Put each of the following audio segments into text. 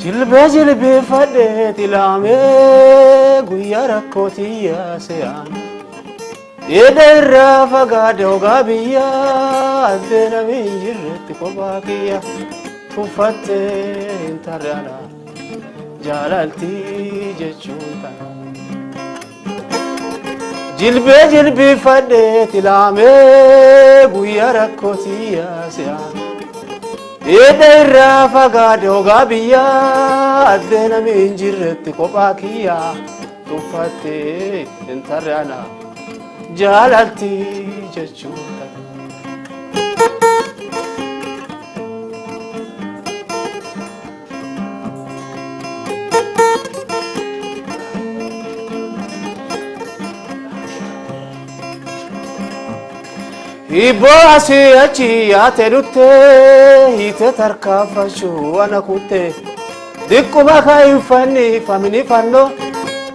Jilbee jilbeeffadhee tilaamee guyyaa rakkootii se'aan. Dheeda irraa fagaadhe hogaa biyyaa addee namni hin jirretti kophaa kiyya tuffattee hin tarre ana jaalaltii jechuun tana. Jilbee jilbeeffadhee tilaamee guyyaa rakkootii se'aan. Dheeda irraa fagaadhe hogaa biyyaa addee namni hin jirretti kophaa kiyya tuffattee hin tarre ana jaalaltii jechuun tana. Hibboo asii achi yaate dhuttee hiite tarkaanfachuu ana kutte diqquma kaayinfanni famni fannoo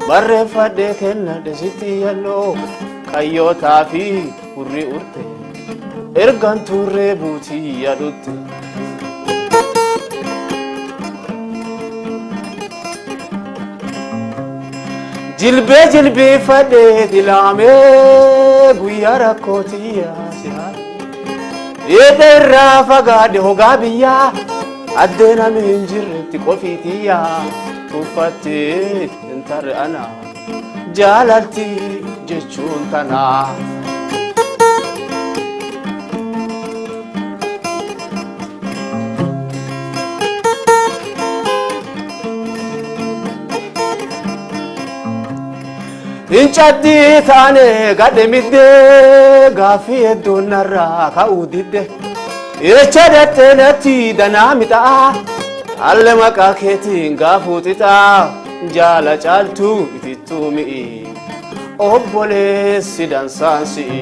barreeffadhee kennadhe sitti yalloo qayyootaa fi hurri urte ergan turree buutii yadutte. Jilbee jilbeeffadhee dilaamee guyyaa rakkootii yaasee. Dheeda irraa fagaadhe hogaa biyyaa addee namni hin jirretti qofiitiyyaa tuffattee hin tarre ana jaalaltii jechuun tanaa. Incaddii taane gadhe middee gaaffii hedduun narraa ka'uu didde. Jecha dattee natti danaa mixaa alle maqaa keetiin gaafuu xixaa jaala caaltuu itittuu mi'i obboleessi dansaan si'i.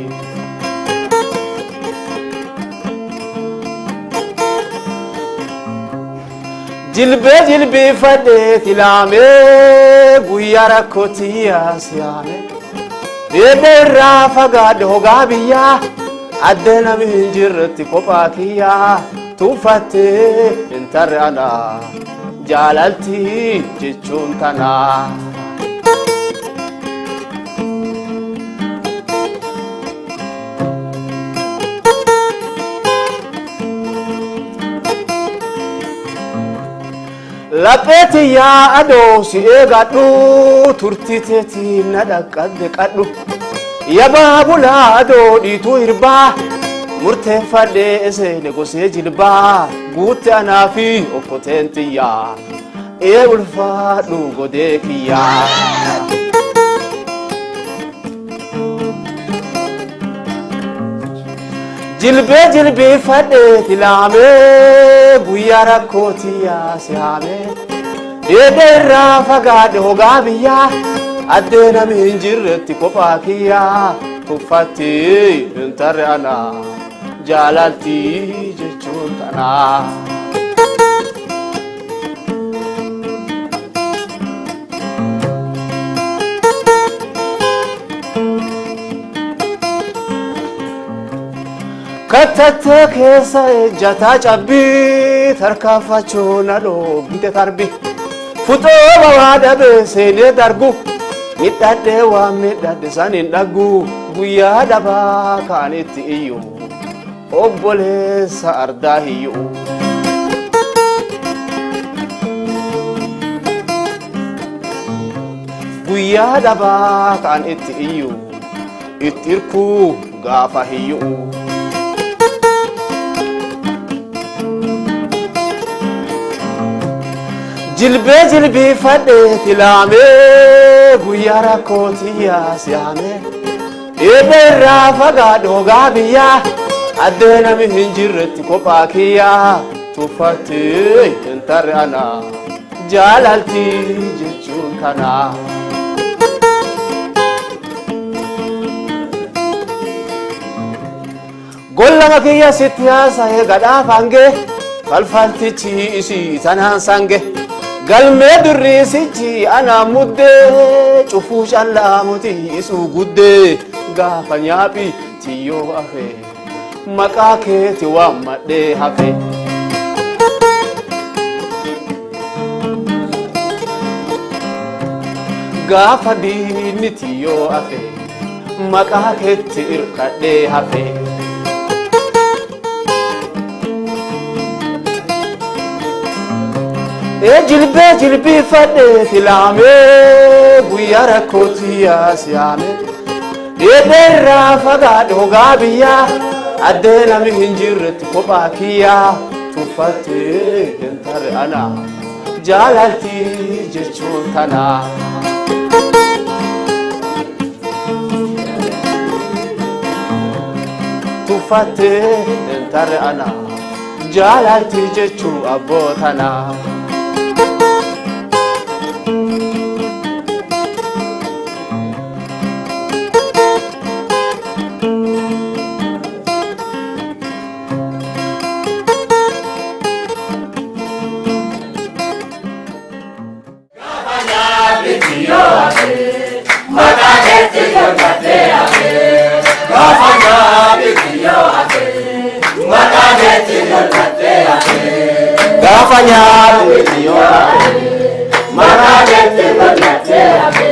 Jilbee jilbeeffadhee tilaamee guyyaa rakkootii yaasyaame. Dheeda irraa fagaadhe hogaa biyyaa addee namni hin jirretti kophaa kiyyaa tuffattee hin tarre ana jaalaltii jechuun tanaa. Lapheeti yaa adoo si eegadhu turtii teetii na dhaqqabde qadhu. Yabaa bulaa adoo dhiituu hirbaa murteeffadhee seene gosee jilbaa guutte anaa fi okkoteen xiyyaa ee ulfaadhu godee kiyyaa. Jilbee jilbeeffadhee tilaamee guyyaa rakkootii yaase haamee dheeda irraa fagaadhe hogaa biyyaa addee namni hin jirretti kophaa kiyyaa tuffattee hin tarre ana jaalaltii jechuun tanaa. Kattattee keessa ejjataa cabbii tarkaanfachuu na dhoogite tarbi. Fuxoo bawaa dhabee seenee darbu midhadhee waan midhadhe san hin dhaggu guyyaa dhabaa kaan itti iyyu obboleessa ardaa hiyyu. Guyyaa dhabaa kaan itti iyyu itti hirkuu gaafa hiyyu. Jilbee jilbeeffadhee tilaamee guyyaa rakkootii yaasyaamee dheeda irraa fagaadhe hogaa biyyaa addee namni hin jirretti kophaa kiyyaa tuffattee hin tarre ana jaalaltii jechuun kanaa. Gollama kiyya sitti haasa'ee gadhaaf hangee falfaltichi isii tanaan sange galmee durriisichi anaa muddee cufuu callaa muti isuu guddee gaafa nyaaphi tiyyoo hafe maqaa keeti waammadhee hafe. Gaafa diinni tiyyoo hafe maqaa keetti irkadhee hafe. Ee jilbee jilbiifadhee filaamee guyyaa rakkootti yaasiyaame. Dheedheerraa fagaadhe hogaa biyyaa addee nami hin jirretti kophaa kiyyaa tuffattee hin tarre ana jaalaltii jechuun tanaa. Tuffattee hin tarre ana jaalaltii jechuu abboo tanaa. Gaafa nyaanni yoo hafe maqaa keetti.